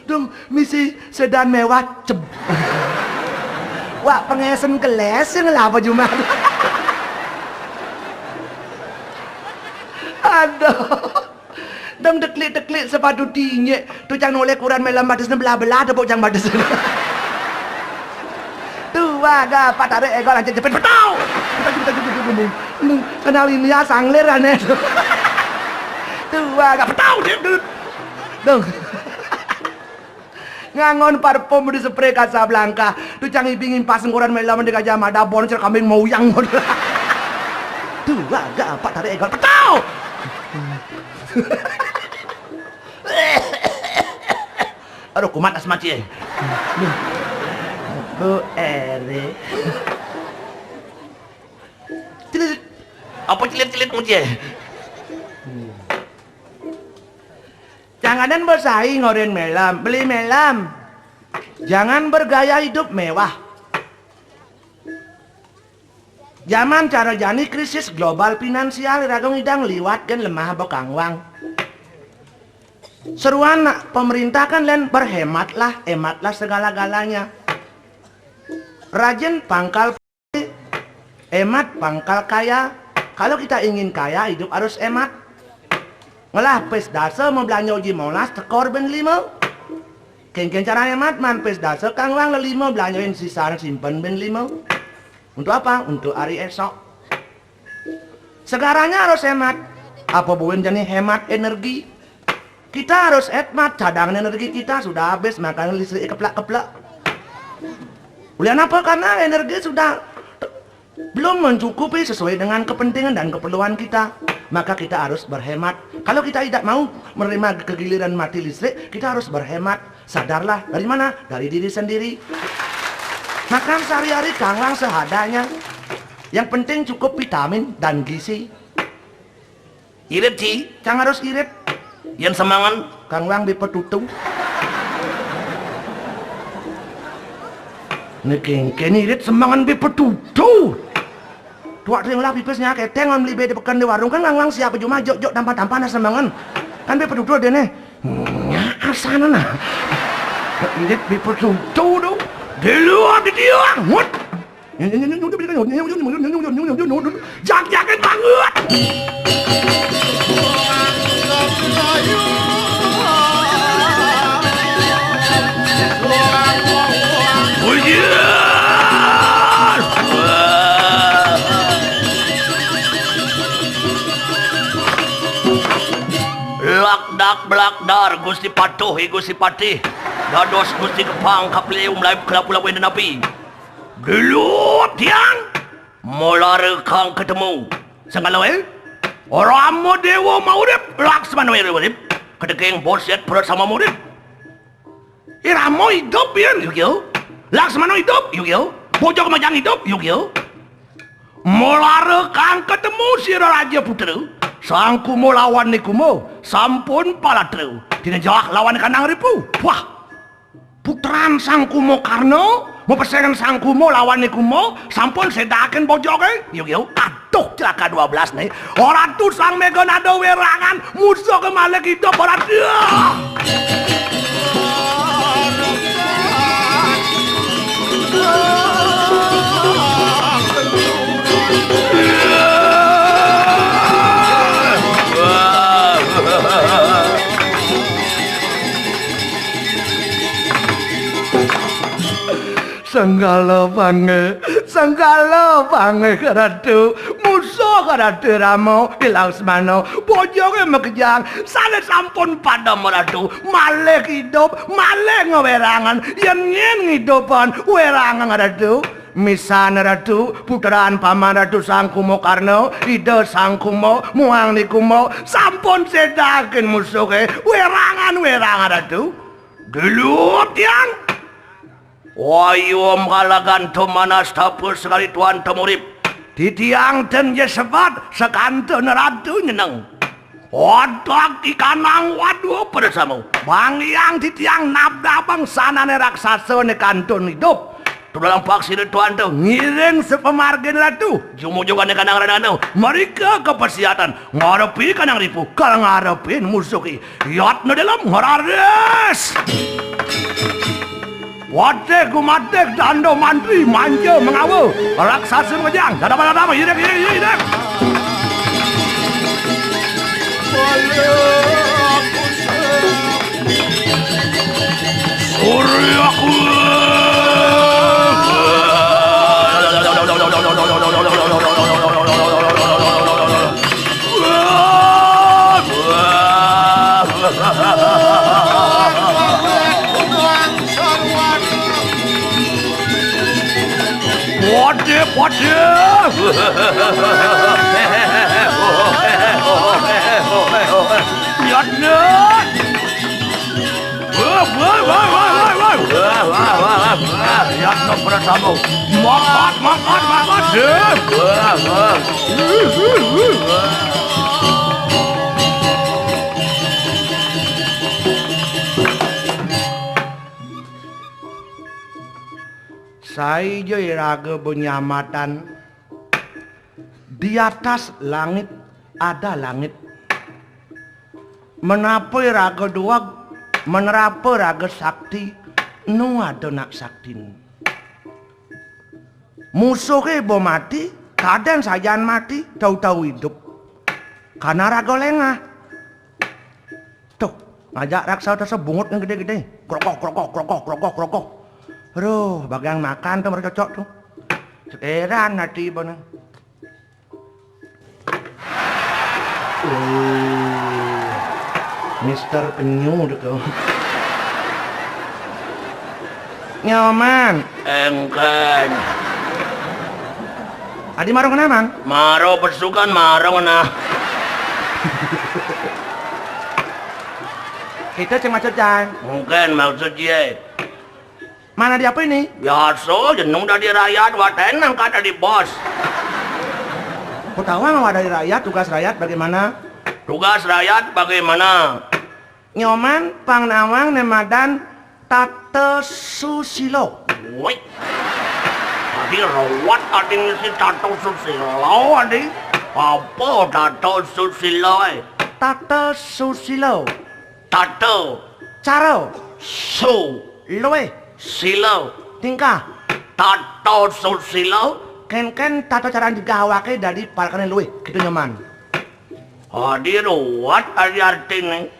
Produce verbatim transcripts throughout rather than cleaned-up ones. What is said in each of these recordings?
Dong, misi sedan mewah, ceb. Wah, pengesen keles sing lha apa cuma. Aduh. Dong deklik-deklik sepatu tinyek, tu cang noleh kuran melem batis belah-belah tepuk cang batis. Tuh, wah, gapat tarik ego lancet jepit, petau. Petau, petau, petau, petau, petau. Kenal ini ya, sanglir aneh. Tuh, wah, gak petau, dia, dia. Dong. Ngangon parfum di spray Casablanca. Tu cang ibi ngimpas ngkoran melem di Gajah Mada, boncer kambing moyang. Tuh, wah, gapat tarik ego, petau. Aduh, kumat asma cie. Bu Eri. Cilit. Apa cilit-cilit mu cie? Janganan bersai ngoren melem, beli melem. Jangan bergaya hidup mewah. Jaman cara jani krisis global finansial, iraga ngidang liwat kan lemah bekangwang. Seruan nak pemerintah kan len berhematlah, hematlah segala-galanya. Rajin pangkal, hemat pangkal kaya. Kalau kita ingin kaya, hidup harus hemat. Ngelah pis dasa, mau belanja uji molas, tekor ben lima. Kengken cara hemat, man pis dasa, kangwang lelima, belanjain sisa simpen ben lima. Untuk apa? Untuk hari esok. Segalanya harus hemat. Apa buin jani hemat energi? Kita harus hemat, cadangan energi kita sudah habis, makanya listrik keplak-keplak. Oleh apa? Karena energi sudah belum mencukupi sesuai dengan kepentingan dan keperluan kita. Maka kita harus berhemat. Kalau kita tidak mau menerima kegiliran mati listrik, kita harus berhemat. Sadarlah, dari mana? Dari diri sendiri. Makan sehari-hari kangwang sehadanya. Yang penting cukup vitamin dan gizi. Irit, Ci. Cang harus irit. Yen semangan. Kangwang bi petutu. Niki kene irit semangan bi petutu. Tuak ring lah pipis nyak keteng on beli bede peken di warung kan kangwang siap juma jok-jok tampan-tampan semangan. Kan bi petutu dene. Nyak asana nah. Irit bi petutu dong. Di luar di dia. Ngut. Jak-jakin banget. Lakdak belakdar, Gusti Patuh, I Gusti Patih. Dados Gusti Kepang, kapli umlai kelapu-lapu enten api. Gelut tiang. Molara kang ketemu. Sengkala wae. Rama Dewa maurip, Laksmana urip. Kedeging boset perut sama murid. Irama idup yen, yuk yo. Laksmana idup, yuk yo. Bojog Majang idup, yuk yo. Molara kang ketemu sira Raja Putra. Sang Kuma lawan Nikuma sampun palatra. Dina jawah lawan Kanang Ripu. Wah. Putran Sang Kuma Karna, mapesengan Sang Kuma lawan Nikuma, sampun sedaken bojoge. Yuk, yuk. Aduh, celaka dua belas nih. Ora tu Sang Meganada werangan, musuh ke malih idup ora. Sanggala pange, sanggala pange, Ratu. Musuh Ratu Rama, I Laksmana, bojoge makejang, sane sampun padem, Ratu. Malih idup, malih ngwerangan, yen nyen ngidupan, werangan, Ratu. Misan, Ratu, putran paman Ratu Sang Kuma Karna, Ida Sang Kuma, muang Nikuma, sampun sedaken musuhe, werangan, werangan, Ratu. Gelut tiang. Wayum kalagan tumanas tapa sekali tuan temurip. Titiang ten je sebat, sekantun Ratu nyeneng. Otak ikanang waduh pada sama. Bang yang titiang nabdabang sanane raksasa ne kantun idup. Tudalang paksina tuan tu ngiring sepemargin Ratu. Jumujugane kanang ranana. Mereka kepesiatan. Ngarepi kanang ripu. Kal ngarepin musuhi. Yatna dalam ngarares. Watih gumatih danda mantri manja mangawa raksasa ngejang. Dadama, dadama, idek, idek, idek, idek. Surya Kulit. Pade, pade. Yatna. Wah, wah, wah, wah, wah, wah. Wah, wah, wah, wah. Yatna Pratama. Mangkat, mangkat, mangkat, deh. Wah, wah. Sai ja iraga banyamatan, di atas langit ada langit. Menapa iraga dueg, menapa iraga sakti, nu ada nak saktin. Musuhe ba mati, kaden sajan mati, tau-tau idup. Karena raga lengah. Tuh, ngajak raksasa bungut yang gede-gede. Krokok, krokok, krokok, krokok, krokok. Aduh, bagian makan tuh mereka cocok tuh. Sekeran hati ibané. Oh, Mister Penyu tuh kau. Nyoman. Engken. Adi maro kenapa, Man? Maro pesukan, maro nah. Kita ceng maksud, Cang. Mungkin maksud ye. Mana di apa ini? Biasa, jenung dadi rakyat, waten angkat dadi bos. Ku tahu nggak dari rakyat, tugas rakyat bagaimana? Tugas rakyat bagaimana? Nyoman pang nawang né madan tata susila. Woi. Tadi rawat adi ngisi tata susila adi. Apa tata susila, eh? Tata susila. Tata. Cara. Su. Luwih. Sila. Tingkah. Tata susila. Kén-kén tata cara nyegah awaké dadi parekané luwih, gitu Nyoman. Adi ruwet adi artiné.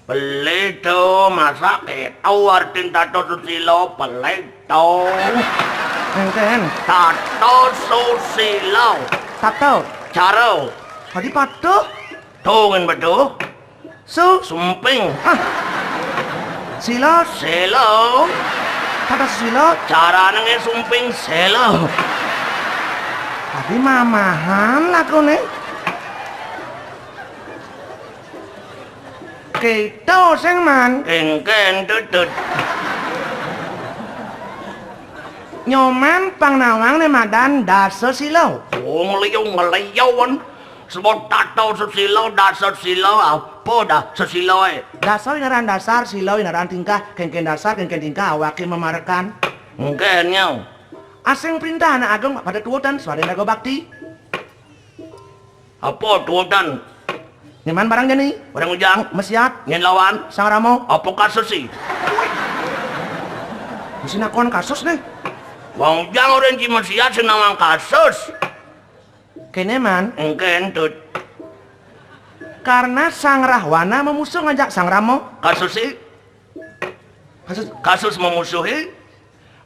Pelih to, masa kéto artin tata susila, pelih to. Kén-kén. Tata susila. Tata. Cara. Adi patuh. To ngén bedo. Su. Sumping. Ah. Sila. Sila. Tata sila. Carané ngé sumping sila. Adi mamahan lakuné. Kéto sing, Man. Kénkén tutut. Nyoman pang nawang né madan dasa sila. Oh, ngliu-ngliuan. Sebut tata sesila, dasa sila, apa dah sesilaé? Dasa inaran dasar, sila inaran tingkah, kénkén dasar, kénkén tingkah awaké mamarekan. Engkén nyau. Asing perintah anak agung pada tuutan, swadén raga bakti. Apa tuutan? Nyeman barang jani. Barang ujang. Mesiat. Nyén lawan. Sang Rama. Apa kasus sih? Mesti nakon kasus nih. Wong ujang orang ci mesiat sing nawang kasus. Kéné, Man. Engkén tut. Karena Sang Rahwana memusuh ngajak Sang Rama. Kasus sih? Kasus, kasus memusuhi.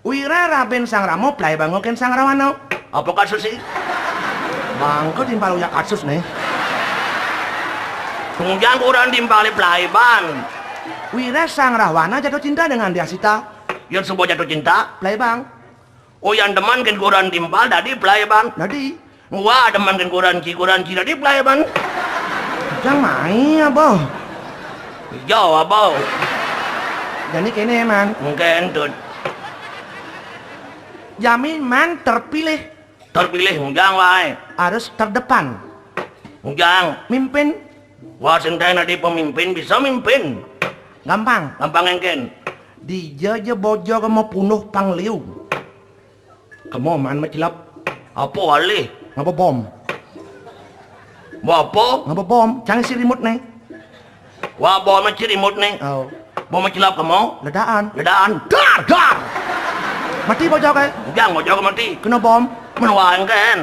Wira rabin Sang Rama, plai banga kén Sang Rahwana. Apa kasus sih? Bangka timpal uyak kasus nih. Tungjang kurang timpal plai ban. Wira Sang Rahwana jatuh cinta dengan Diasita. Yang suba jatuh cinta? Plai bang. Oh, yang demen kén kurang timpal, dadi plai bang. Dadi. Wah, demen kén kuranci, kuranci tadi pelayaban. Jang mai, Abah. Jauh, Abah. Jani kéné, Man. Engkén tut. Jami Man terpilih. Terpilih, ujang waé. Harus terdepan. Ujang. Mimpin. Wah, sing téh adi pemimpin bisa mimpin. Gampang. Gampang engkén. Dija ja bojo kema punduh pang liu. Kema Man macilep. Apa alih? Ngaba bom. Ba apa? Ngaba bom. Cang isi remote né. Wah, bom isi remote né. Oh. Bom macelap kemo? Ledakan. Ledakan. Dar, dar. Mati bojoge? Jang, bojoge mati. Kena bom? Mén waé engkén.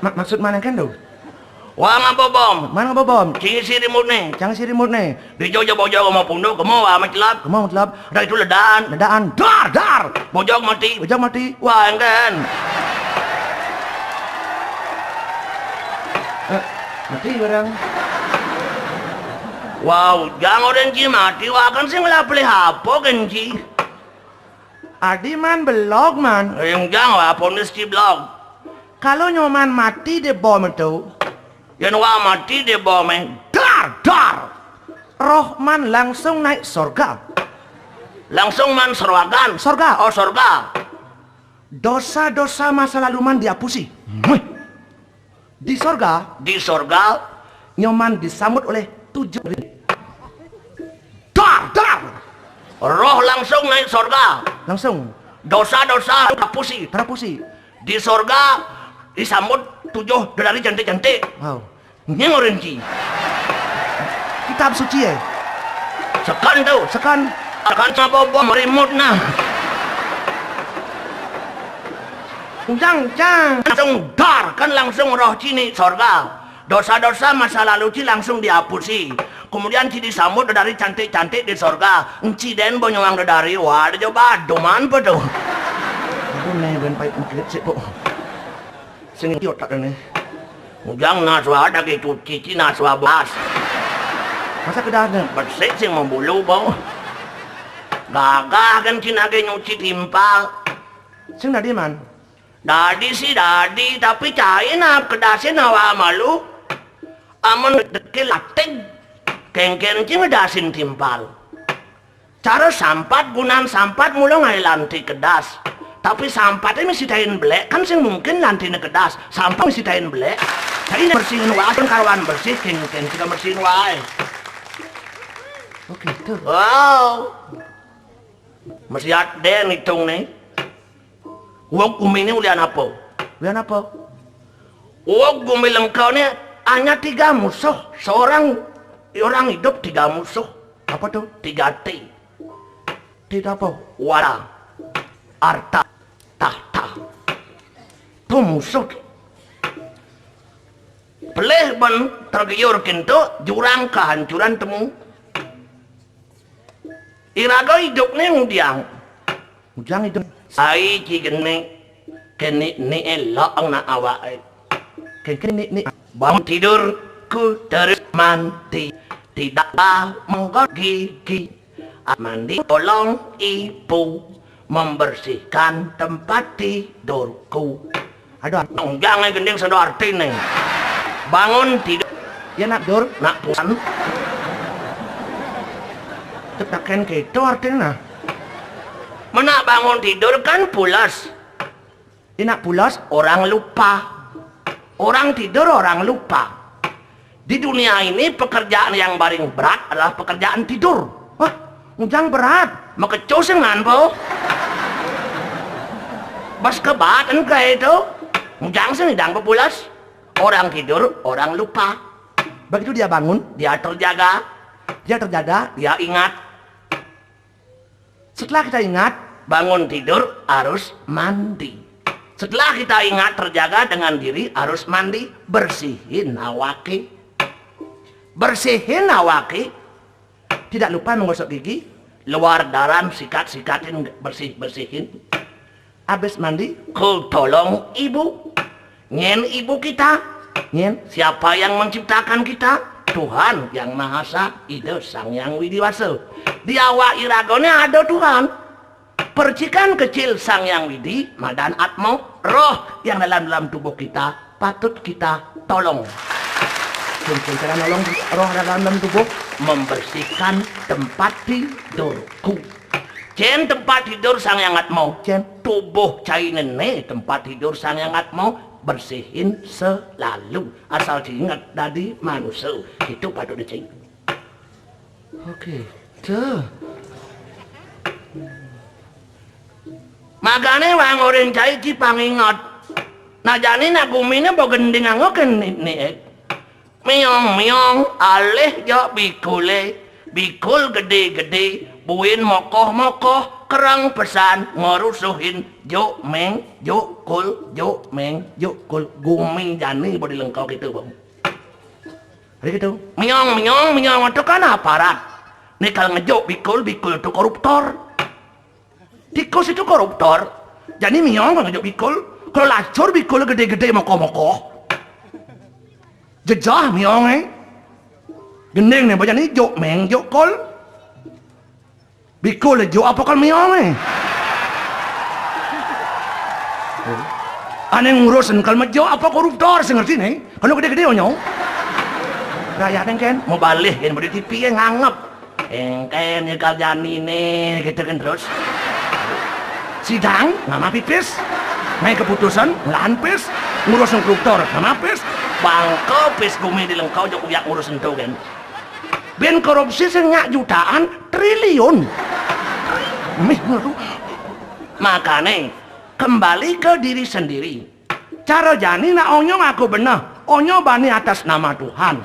Ma-, maksud mané engkén to? Wah, ngaba bom. Mané ngaba bom? Cang isi remote-né. Cang isi remote-né. Dijo ja bojoge mau punduk, kemo wah macelap. Kemo macelap. Udah itu ledakan. Ledakan. Dar, dar. Bojoge mati. Bojoge mati. Wah, engkén. Eh, mati barang. Wow, jang orang ci mati, wah kan sing ngelah pelih apa kan ci? Adi man belog man. Yang jang wah ponis ci belog. Kalau nyoman mati di bom itu. Yang wah mati di bom, eh. Dar, dar. Roh man langsung naik sorga. Langsung man sorgan. Sorga. Oh, sorga. Dosa-dosa masa lalu man diapusi. Muih. Di sorga. Di sorga. Nyoman disambut oleh tujuh. Dar, dar. Roh langsung naik sorga. Langsung. Dosa-dosa diapusi. Terapusi. Di sorga disambut tujuh dedari cantik-cantik. Wow. Nyeng orang ci. Kitab suci, eh? Sekan to. Sekan. Sekan sama bom remote nah. Ujang, cang. Langsung dar, kan langsung roh ci naik sorga. Dosa-dosa masa lalu ci langsung diapusi. Kemudian ci disambut dedari cantik-cantik di sorga. Enci den bonyuang dedari, wah, ada jo badu man apa to? Aduh, né, ben pait meklit sik, kok. Sing iki otak ini. Ujang naswa ada ke cuci, ci naswa bas. Masa kedahnya? Bersih sing membulu bau. Gagah kan cina ke nyuci timpal. Sing dadi man? Dadi sih dadi, tapi cai na kedasin hawa malu. Amun dekil lating. Kengken ci ngedasin timpal. Cara sampat, gunan sampat mula ngaé lanti kedas. Tapi sampatnya mesti tain belek, kan sing mungkin lantinya kedas. Sampat mesti tain belek. Jadi bersihin waé, kan karuan bersih, kengken juga bersihin waé. Oh gitu. Wow. Mesti ada ngitung nih. Wong gumi ini ulian apa? Ulian apa? Wong gumi lengkau ini hanya tiga musuh. Seorang orang hidup tiga musuh. Apa tuh? Tiga T. T itu apa? Wara, arta, tahta. Itu musuh. Pelih ban tergiur kintu, jurang kehancuran temu. Iraga hidup né ngudiang. Ujang hidup. Sai ci geni, keni ni elok na awak. Keni ni. Bangun tidur ku terus mandi, tidaklah menggosok gigi. Mandi tolong ibu membersihkan tempat tidurku. Aduh, jangan gending sendo artiné. Bangun tidur. Ya nak dur, nak pusan. Tetaken gitu artinya. Menak bangun tidur kan pulas. Inak pulas orang lupa. Orang tidur orang lupa. Di dunia ini pekerjaan yang paling berat adalah pekerjaan tidur. Wah, ngujang berat. Makecus dengan po. Bas kebat engkai itu. Ngujang sing idang bepulas. Orang tidur, orang lupa. Begitu dia bangun, dia terjaga. Dia terjaga, dia ingat. Setelah kita ingat, bangun tidur harus mandi. Setelah kita ingat terjaga dengan diri harus mandi, bersihin awake. Bersihin awake. Tidak lupa menggosok gigi, luar dalam sikat-sikatin, bersih-bersihin. Habis mandi, ku tolong ibu. Nyen ibu kita. Nyen. Siapa yang menciptakan kita? Tuhan Yang Maha Esa, Ida Sang Yang Widi Wasa. Di awak iragané ada Tuhan. Percikan kecil Sang Yang Widi, madan Atma, roh yang dalam dalam tubuh kita, patut kita tolong. Cén cara nolong roh dalam dalam tubuh? Membersihkan tempat tidurku. Cén tempat tidur Sang Yang Atma? Cén. Tubuh cai nené tempat tidur Sang Yang Atma, bersihin selalu. Asal diinget dadi manusia. Itu patut dicing. Oke. Tuh. Magané wong orin cai ci panginget. Nah jani nak guminé bo gending anggo kén ni, ni, eh. Miong-miong, alih jok bikulé. Bikul gedé-gedé, buin mokoh-mokoh, kereng pesan, ngerusuhin, juk méng, juk kul, juk méng, juk kul. Gumi jani bodi lengkau gitu, Bang. Hari gitu. Miong-miong, miong itu kan aparat. Nih kalau ngejuk bikul, bikul itu koruptor. Tikus itu koruptor. Jani miong kalau ngejuk bikul. Kalau lacur bikul gedé-gedé mokoh-mokoh. Jejah miong, eh. Gending nih, bocah nih juk méng, juk kul. Bikul juk apa kul miong, eh. Ané ngurus kul mejuk apa koruptor sing ngerti nih. Kalau gedé-gedé onyo. Raya kan, mau balik kan, bodi T V ya nganggep. Engkén ya kerjaan ini gitu kan terus. Sidang, nama pipis. Main keputusan, lahan pis. Ngurus koruptor, nama pis. Bangko pis gumi di lengkau jok uyak ngurus entu kan. Ben korupsi sing nyak jutaan, triliun. Mih, aduh. Makane, kembali ke diri sendiri. Cara jani nak onyo ngaku beneh. Onyo bani atas nama Tuhan.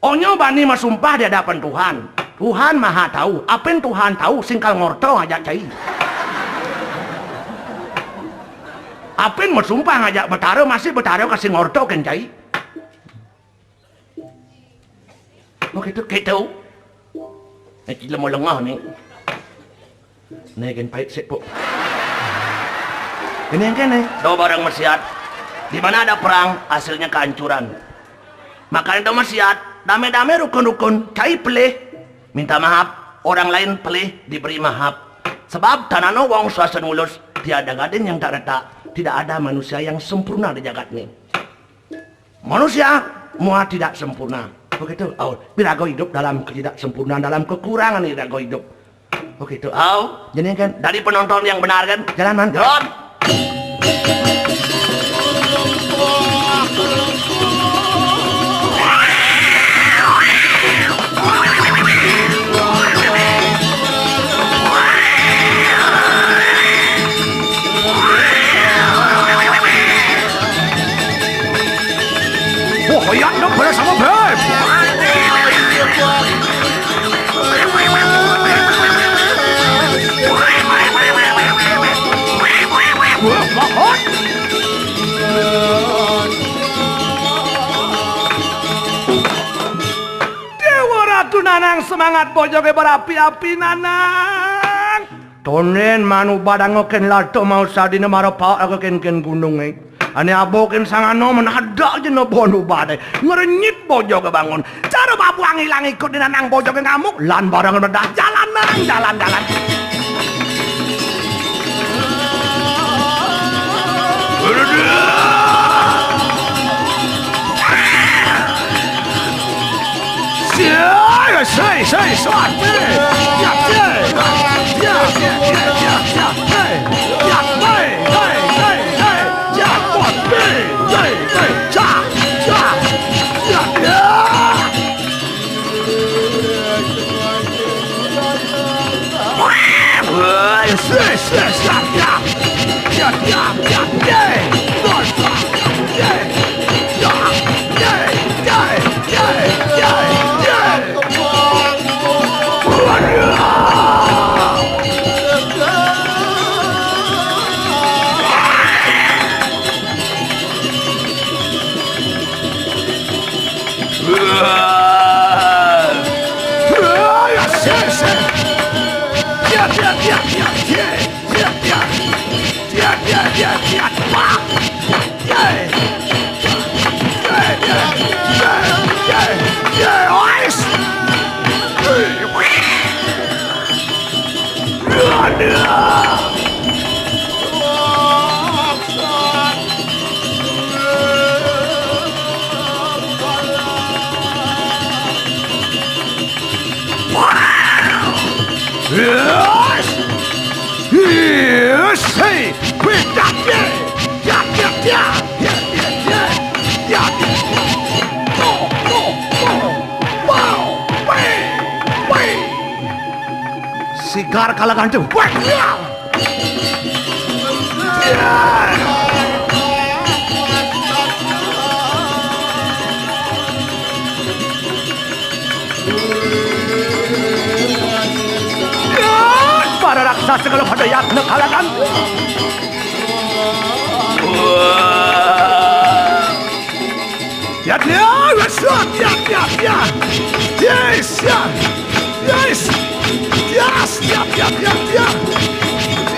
Onyo bani masumpah di hadapan Tuhan. Tuhan maha tahu. Apin Tuhan tahu, sing kal ngorto ngajak cai. Apin masumpah ngajak Betara, masih Betara kasih ngorto kan cai. Oh gitu, gitu. Nih, lemo lengah nih. Nih, kan pahit sih, Pok. Ini yang kene. Do barang maksiat. Di mana ada perang, hasilnya kehancuran. Makanya do maksiat, dame-dame rukun-rukun, cai pelih. Minta maaf, orang lain pelih, diberi maaf. Sebab tanano wong suasa nulus, tiada gading yang tak retak, tidak ada manusia yang sempurna di jagat ini. Manusia mua tidak sempurna. Begitu. Oh, birago hidup dalam ketidaksempurnaan, dalam kekurangan birago hidup. Begitu. Oh, jadi kan dari penonton yang benar kan? Jalanan, jalan. Wah, hoyan dong, boleh sama, Beb. Wah, banget. Dewa Ratu Nanang semangat bojoge berapi-api, Nanang. Tonden manu badango ken lato mau sadine mara paak aga ken-ken gununge. Ane abo ken sangano menadak jeno bonu bade. Ngerenyit bojoge bangun. Cara babuang ilang ikut di Nanang bojoge ngamuk. Lan barang medah jalan, Nanang, jalan, jalan. Sigar kalangan tuh. Wah, ya. Ya. Ya, para raksasa kala pada yatna kalagan. Ya, ya, ya, ya, ya, ya. Yes, ya. Yes. Yes, ya, ya, ya, ya.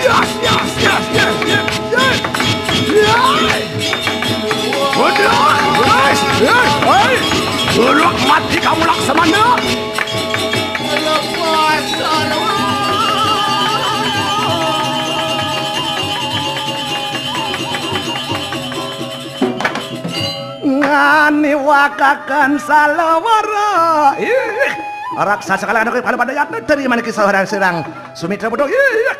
Yes, yes, yes, yes, yes, yes. Yes. Udah, yes, yes, hey. Buruk mati kamu, Laksamana. Ngani wakakan salawara. Ih, raksasa kala anak kala pada yatna, terima niki sawarang sirang. Sumitra Budo. Ih.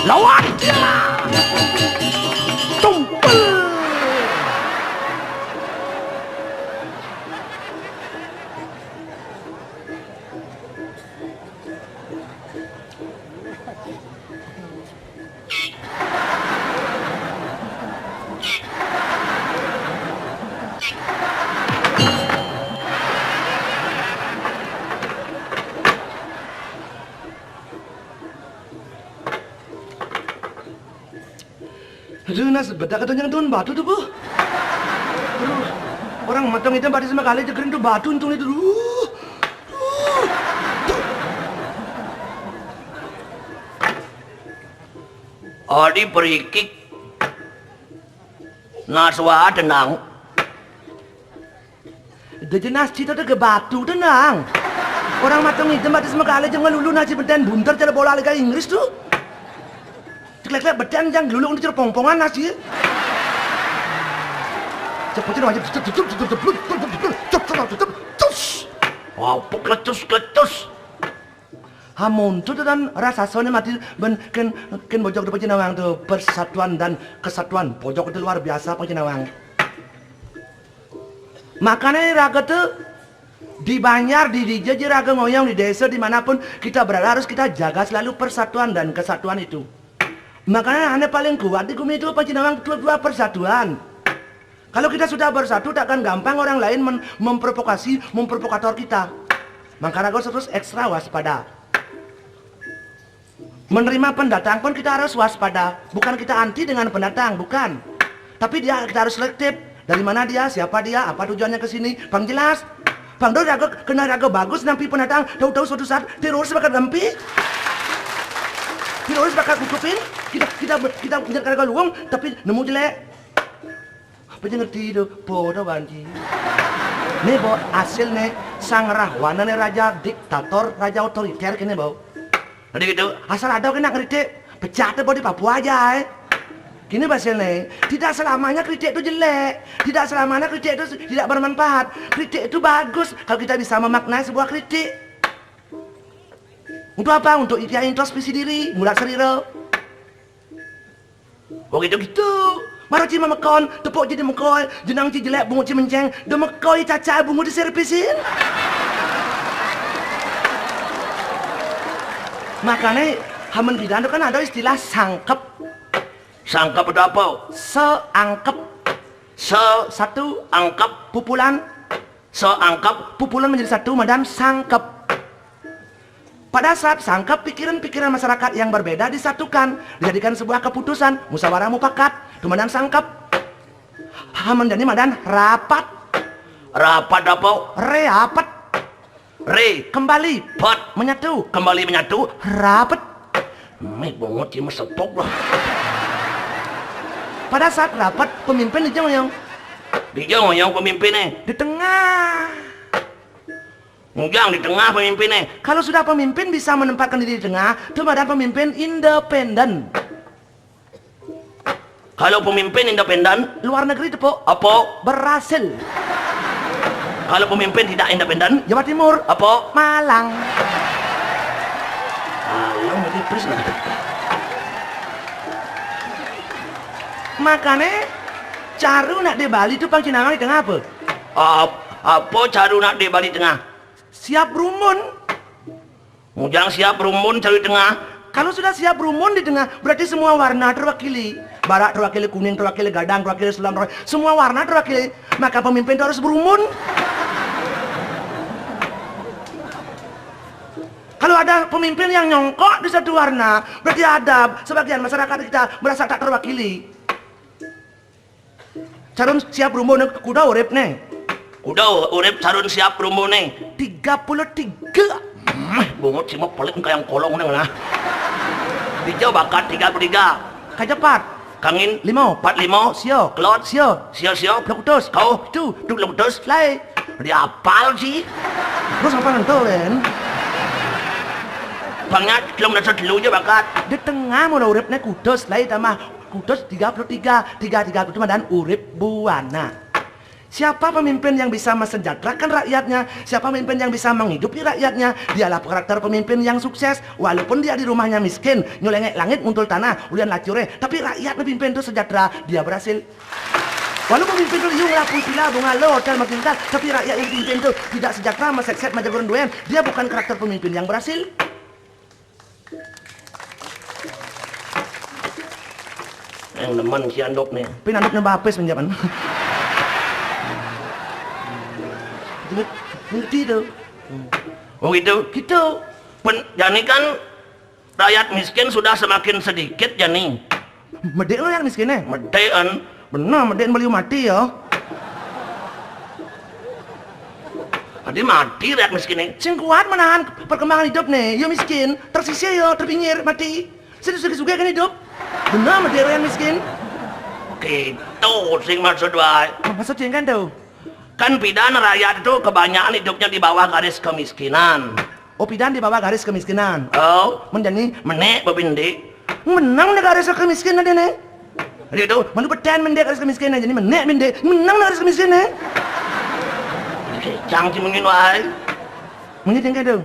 Lawan dia. Tumpul. Aduh, Nas, bedak katanya tuan batu tuh, Bu. Aduh, orang matang itu batis sama kali jegerin tuh batu untung itu. Aduh. Aduh. Adi perikik. Naswa tenang. Dah jenas cita tu ke batu tenang. Orang matang itu batis sama kali jangan lulu nasi benten bunter cara bola Liga Inggris tu. Ceklek-ceklek beten jang geluluk ni cerpongpongan nasi. Cepat tu aja. Wow, pekletus-kletus. Hamun tu dan rasa sone mati ben ken ken bojok tu Pacinawang tu persatuan dan kesatuan bojok tu luar biasa Pacinawang. Makanya raga tu di Banjar, di Dija, di raga ngoyong, di desa, dimanapun kita berada harus kita jaga selalu persatuan dan kesatuan itu. Makanya ane paling kuat di gumi itu apa Cinawang dua-dua persatuan. Kalau kita sudah bersatu, takkan gampang orang lain men- memprovokasi, memprovokator kita. Makanya harus terus ekstra waspada. Menerima pendatang pun kita harus waspada. Bukan kita anti dengan pendatang, bukan. Tapi dia kita harus selektif. Dari mana dia, siapa dia, apa tujuannya ke sini, pang jelas. Pang do raga kena raga bagus nampi pendatang, tahu-tahu suatu saat teroris bakal nampi. Teroris bakal kutupin. Kita kita kita punya raga luung, tapi nemu jelek. Apa je ngerti tu? Bodoh banci. Ni bo hasil ni sang Rahwana ni raja diktator, raja otoriter kini bo. Jadi gitu. Asal ada kena kritik, pecat tu bo di Papua aja eh. Kini bahasa ni, tidak selamanya kritik tu jelek, tidak selamanya kritik tu tidak bermanfaat. Kritik tu bagus kalau kita bisa memaknai sebuah kritik. Untuk apa? Untuk dia introspeksi diri, mulat serira. Oh gitu-gitu. Mara ci mamekon, tepuk ci di mekoi, jenang ci jelek, bungut ci menceng, de mekoi caca bungut di servisin. Makanya, hamen bidan tu kan ada istilah sangkep. Sangkep ada apa? Seangkep. Se-, satu angkep pupulan, seangkep pupulan menjadi satu, madan sangkep. Pada saat sangkep, pikiran-pikiran masyarakat yang berbeda disatukan, dijadikan sebuah keputusan, musyawarah mufakat, tu madan sangkep. Ha, menjadi madan rapat. Rapat apa? Reapet. Re, kembali, pet, menyatu, kembali menyatu, rapet. Meh, bungut cuma sepok lah. Pada saat rapat, pemimpin di jongayong. Di jongayong pemimpinnya. Di tengah. Ngujang di tengah pemimpinnya. Kalau sudah pemimpin bisa menempatkan diri di tengah, tu madan pemimpin independen. Kalau pemimpin independen, luar negeri tepuk, apa? Berhasil. Kalau pemimpin tidak independen, Jawa Timur, apa? Malang. Malang tipis lah. Makanya, caru nak di Bali tu pang cinangang di tengah apa? Ap-, apa caru nak di Bali tengah? Siap rumun. Ngujang siap rumun caru di tengah. Kalau sudah siap rumun di tengah, berarti semua warna terwakili. Barak terwakili, kuning terwakili, gadang terwakili, selam terwakili. Semua warna terwakili. Maka pemimpin itu harus berumun. Kalau ada pemimpin yang nyongkok di satu warna, berarti ada sebagian masyarakat kita merasa tak terwakili. Carun siap rumun, kuda urip nih. Kuda urip, carun siap rumun nih. Tiga puluh tiga. Meh, bungut cuma pelit kayak kolong nih nah. Dijau bakat tiga puluh tiga. Kajepat. Kangin. Lima. Empat lima. Sio. Kelot. Sio. Sio, sio. Puluh kutus. Kau. Itu. Itu puluh kutus. Lai. Dia apal sih. Terus apa nentu, Len? Bangnya belum ada dulu aja bakat. Di tengah mula urip nih kutus, lai tambah kutus tiga puluh tiga, tiga tiga puluh itu madan urip buana. Siapa pemimpin yang bisa mensejahterakan rakyatnya? Siapa pemimpin yang bisa menghidupi rakyatnya? Dialah karakter pemimpin yang sukses. Walaupun dia di rumahnya miskin, nyolengek langit muntul tanah, ulian lacure, tapi rakyat pimpin itu sejahtera, dia berhasil. Walaupun pemimpin itu liu ngelapui pila, bunga lo, hotel makin tapi rakyat yang pimpin itu tidak sejahtera, mesekset, majagur duen, dia bukan karakter pemimpin yang berhasil. Yang nemen si anduk nih. Pin anduk nembah apis menjapan. Ngerti tuh. Oh gitu? Gitu. Pen-, jani kan rakyat miskin sudah semakin sedikit jani. Medek lo yang miskin eh? Medekan. Benar, medek beliau mati ya. Tadi mati rakyat miskin eh. Sing kuat menahan perkembangan hidup nih, ya miskin, tersisih ya, terpinggir, mati. Sing suge-suge kan hidup. Benar, medek lo yang miskin. Gitu, sing maksud wae. Maksudnya kan tuh? Kan pidan rakyat itu kebanyakan hidupnya di bawah garis kemiskinan. Oh, pidan di bawah garis kemiskinan. Oh, menjadi menek bebindi. Menang di garis kemiskinan ini. Jadi itu, menu peten mendek garis kemiskinan, jadi menek mendek. Menang di garis kemiskinan. Cang cimengin wae. Menjadi kayak itu.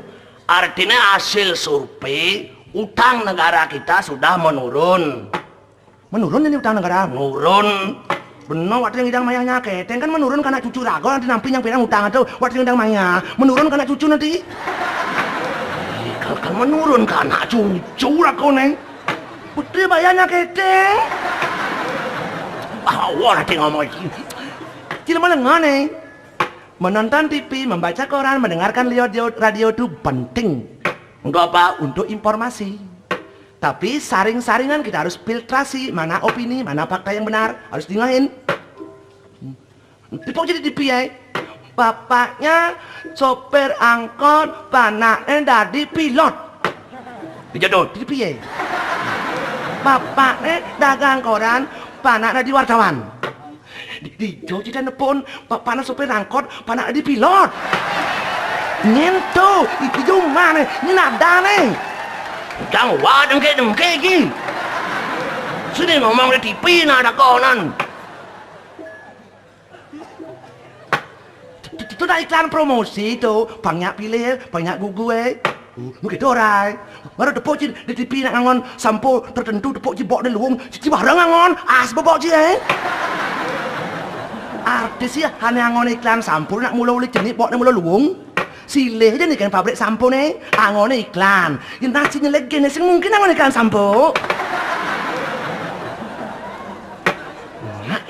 Artinya hasil survei utang negara kita sudah menurun. Menurun ini utang negara. Menurun. Bener, waktu yang idang mayahnya keteng kan menurun karena cucu rago nanti nampi yang pinang utang atau waktu yang idang mayah menurun karena cucu nanti. Ih, kalau kan menurun karena cucu rago neng. Putri bayarnya keteng. Ah, wah nanti ngomong lagi. Tidak mau lengah neng. Menonton T V, membaca koran, mendengarkan radio, radio itu penting. Untuk apa? Untuk informasi. Tapi saring-saringan kita harus filtrasi mana opini, mana fakta yang benar, harus dengerin. Dipok jadi D P A. Bapaknya sopir angkot, panaknya dari pilot. Dijadot, D P A. Bapaknya dagang koran, panaknya di wartawan. Di, di Joji dan Nepon, bapaknya sopir angkot, panaknya di pilot. Nyentuh, itu mana? Ini nada nih. Jangan wadeng ke dengke ki. Sini ngomong di T V nada konan. Itu dah iklan promosi tu, banyak pilih, banyak gugu eh. Begitu orai. Baru tepuk cin di T V nak ngangon sampo tertentu tepuk cibok di luung, cici barang ngangon, as bebok ci eh. Artis ya hanya ngangon iklan sampo nak mula uli cenik bok nak mula luung. Silih aja nih kan pabrik sampo nih, angon iklan. Yang nasi nyelek gini sing mungkin angon iklan sampo.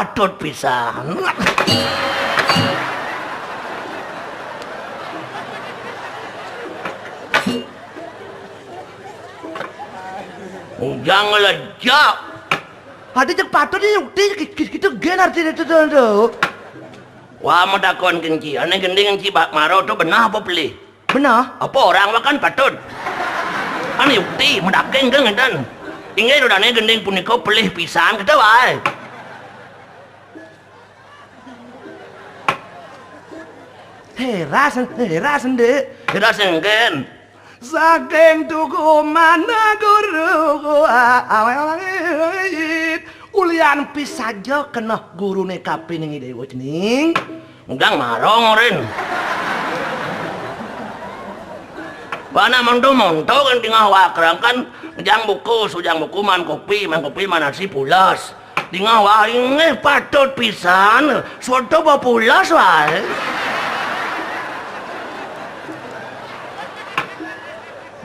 patut pisan. Ujang ngelejak. Adi cék patut né yukti, ki-, ki-, kita gén arti itu tuh, tuh. Wah, mau takon kenci. Ané gending kenci bak maro tuh benah apa pelih? Benah. Apa orang makan patut? Kan yukti, medaking kan ngéten. Inggih, dodane gending punika pelih pisan, kita wae. Heras, heras, Ndék. Heras engken. Saking tuku mana guru awet. Ulian pisaja keneh gurune kapining Ida Dewa Cening. Undang marong, Rin. Bana monto-monto kan dingeh wakrang kan, jang buku, sujang buku, maan kopi, maan kopi, maan nasi pules. Dingeh wah, inggih patut pisan, soto bepules wae.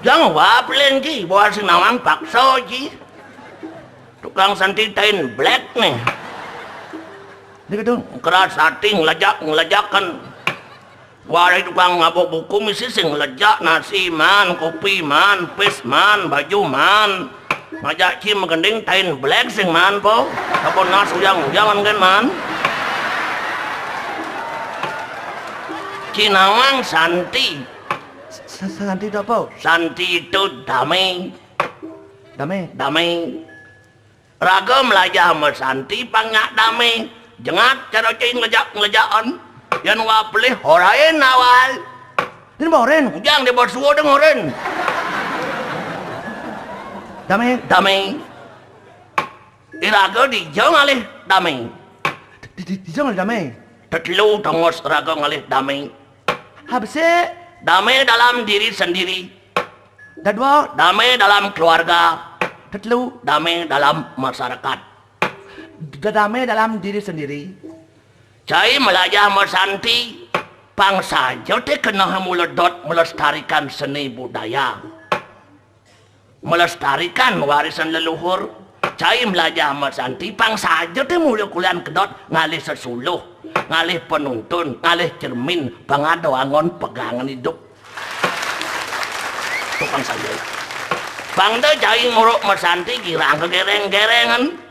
Jang wah pelin ji, bawa sing nawang paksa ji. Tukang santi tain black nih. Dia gitu, keras hati ngelajak, ngelajakan. Warai tukang ngabuk buku misi sing ngelejak nasi man, kopi man, pis man, baju man. Ngajak ci magending tain black sing man po. Apa nas uyang-uyangan kan man. Ci nawang santi. Sa-, sa-, santi itu apa? Santi itu damai. Damai. Damai. Raga melajah masanti pang nyak dame. Jengat cara cai ngelejak-ngelejakan. Yan wah pelih horain awal. Ini boren. Ujang dia bersua deng horen. Dame. Dame. Iraga dija ngalih dame. Di, di, dija ngalih dame. Tetelu tongos raga ngalih dame. Habis. Dame dalam diri sendiri. Dadua. Dame dalam keluarga. Tetelu. Dame dalam masyarakat. Da-, dame dalam diri sendiri. Cai melajah masanti, pang saja te kena mula dot melestarikan seni budaya. Melestarikan warisan leluhur. Cai melajah masanti, pang saja te mula kulian kedot ngalih sesuluh, ngalih penuntun, ngalih cermin, pang ada angon pegangan hidup. Tukang sayur. Bang da jai nguruk masanti girang kegereng-gerengan.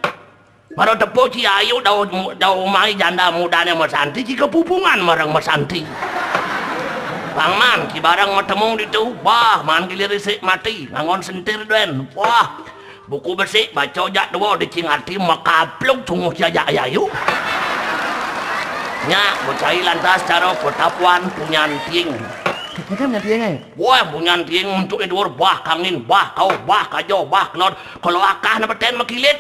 Mara tepu ci ayu dau, dau umai janda mudane masanti, ci kepupungan marang masanti. Bang man, ci barang matemu ditu, bah, man gilir isik mati, ngangon sentir duen. Wah, buku besik, baca jak dua, dicingati, makapluk, sungguh ci ajak ayu. Nya, becai lantas cara petapuan punyan tiing. Macam punyan tiing, eh? Wah, punyan tiing untuk idur, bah kangin, bah kau, bah kajo, bah kelon. Kalau akah na peten makilit.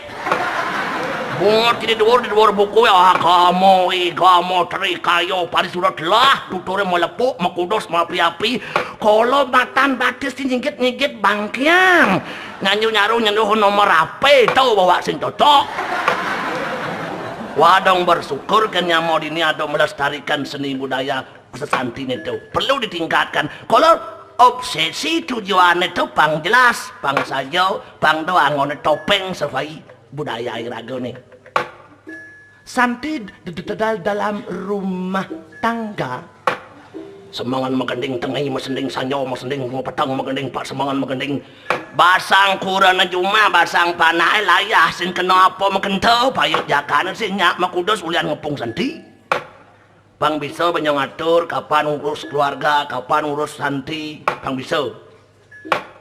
Bungut kini duur, di duur buku ya, agama, igama, tri kayo, pari surat lah, tuture melepuh, makudus, mapi-api. Kalau matan batis di nyigit-nyigit bangkiang. Nyanyu nyaru nyenduh nomor ape, tau bawa sing cocok. Wadong bersyukur kan nyamo dini ada melestarikan seni budaya. Sesantine tu perlu ditingkatkan. Kalau obsesi tujuannya tu pang jelas, pang saja, pang doang ngone topeng sesuai budaya iraga ni. Santi d-, d-, d-, dal-, dalam rumah tangga. Semengan magending tengai, masending sanyo, masending rumah petang, magending pak semengan magending. Basang kurana jumah, basang panai layah, sing kena apa makenta, payut jakana sing nyak makudus ulian ngepung santi. Pang bisa banyak ngatur, kapan ngurus keluarga, kapan ngurus santi, pang bisa.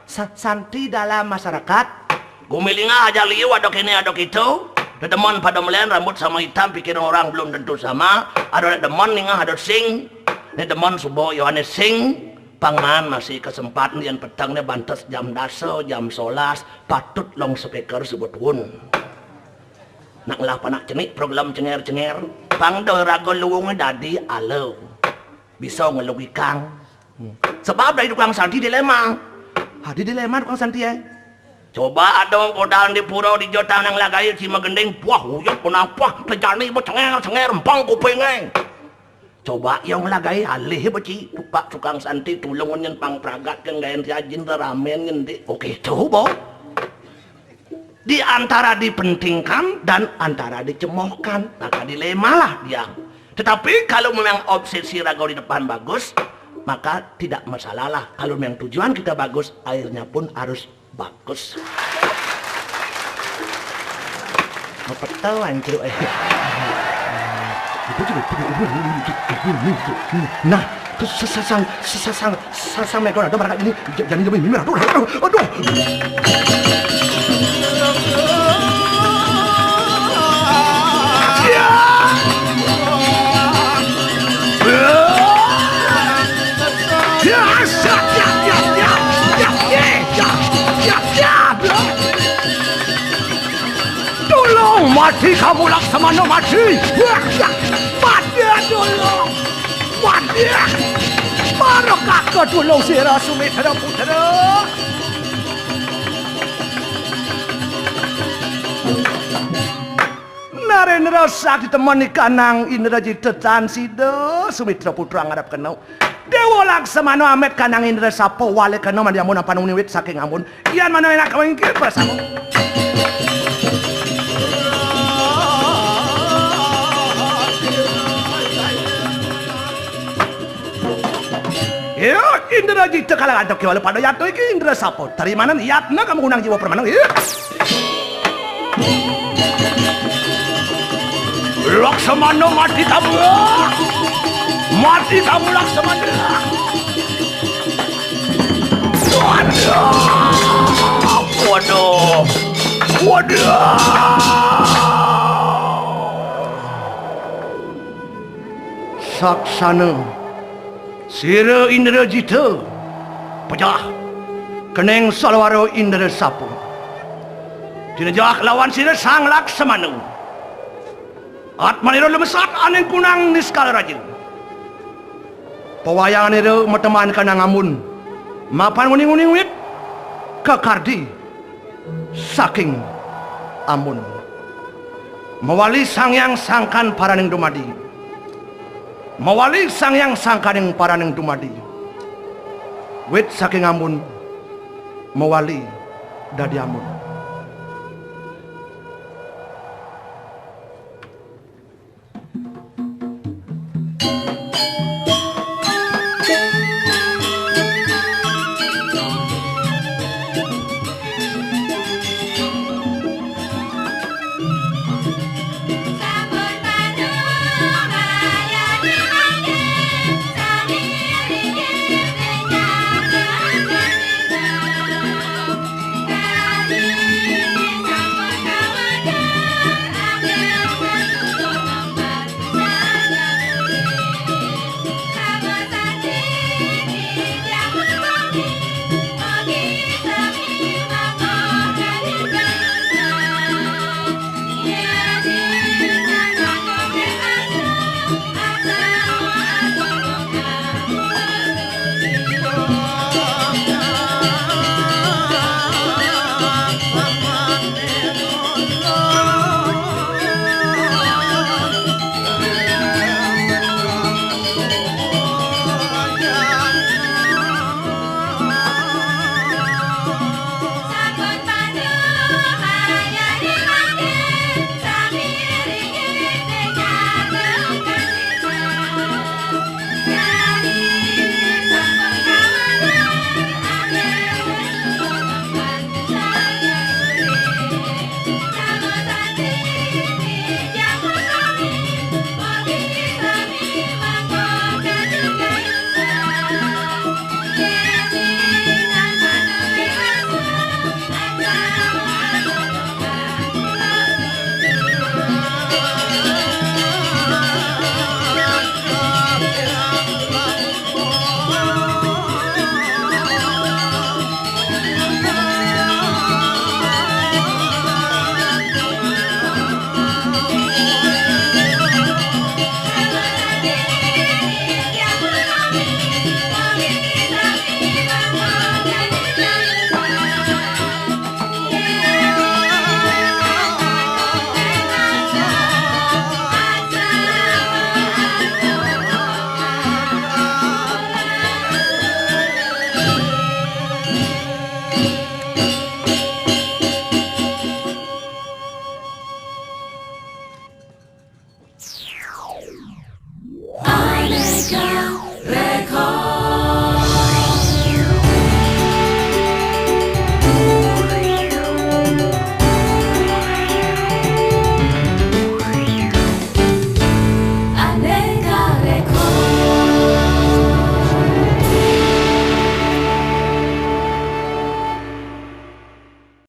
Sa-, santi dalam masyarakat. Gumi lingah aja liu, ada kini, ada kitu. Dedeman pada melian, rambut sama hitam, pikiran orang belum tentu sama. Ada dedeman lingah, ada sing. Ni deman subo Yohanes sing. Pang man masih kesempatan yang petang ni bantes jam dasa, jam solas. Patut long speaker sebut wun. Nak ngelah panak cenik program cenger-cenger. Pang da raga luung dadi ala. Bisa ngelugikang. Hmm. Sebab dari tukang santi dilema. Ha, di dilema tukang santi, eh. Coba ada godaan di pura di jotang nang lagai ci magending. Wah, uyut punapah. Tejani ba cenger-cenger. Empang kuping, eh. Coba yang lagai alih beci, tupak tukang santi tulung nyen pang pragatkan gayan riajin ramen nyen di. Oke, coba. Di antara dipentingkan dan antara dicemohkan, maka dilemalah dia. Tetapi kalau memang obsesi raga di depan bagus, maka tidak masalahlah. Kalau memang tujuan kita bagus, akhirnya pun harus bagus. Apa tahu ancur, eh. Nah, sesasang, sesasang, sesasang mego ada barangkat ini. J-, jadi lebih mimir. Aduh, aduh, aduh. Ya, ya, ya. Tulung mati kamu, Laksamana, mati. Ya, ya. Mati, tulung. Mati. Para kakadulung sira Sumitra putra. Narendra sakti temoni kanang Indrajita tan sida Sumitra putra ngarep kena. Dewa Laksamana amit kanang Indra sapa wali kena mandi amun apan uniwit saking amun. Yan mana enak kawengkir prasama. Ya, Indra jita kalangan tok kiwala pada yatna iki Indra sapa? Tarimanan yatna kamu gunang jiwa permanang. Ya. Laksamana mati tamu. Mati tamu Laksamana. Waduh. Waduh. Waduh. Saksana sira Indrajita pejah keneng salwara Indra sapa. Tinejah lawan sira Sang Laksamana. Atmanira lemesat aning kunang niskala raja. Pawayanganira mateman kanang amun. Mapan nguning-uning wit kakardi saking amun. Mawali Sang Hyang Sangkan paraning dumadi. Mawali Sang Hyang Sangkaning paraning dumadi. Wit saking amun. Mawali dadi amun.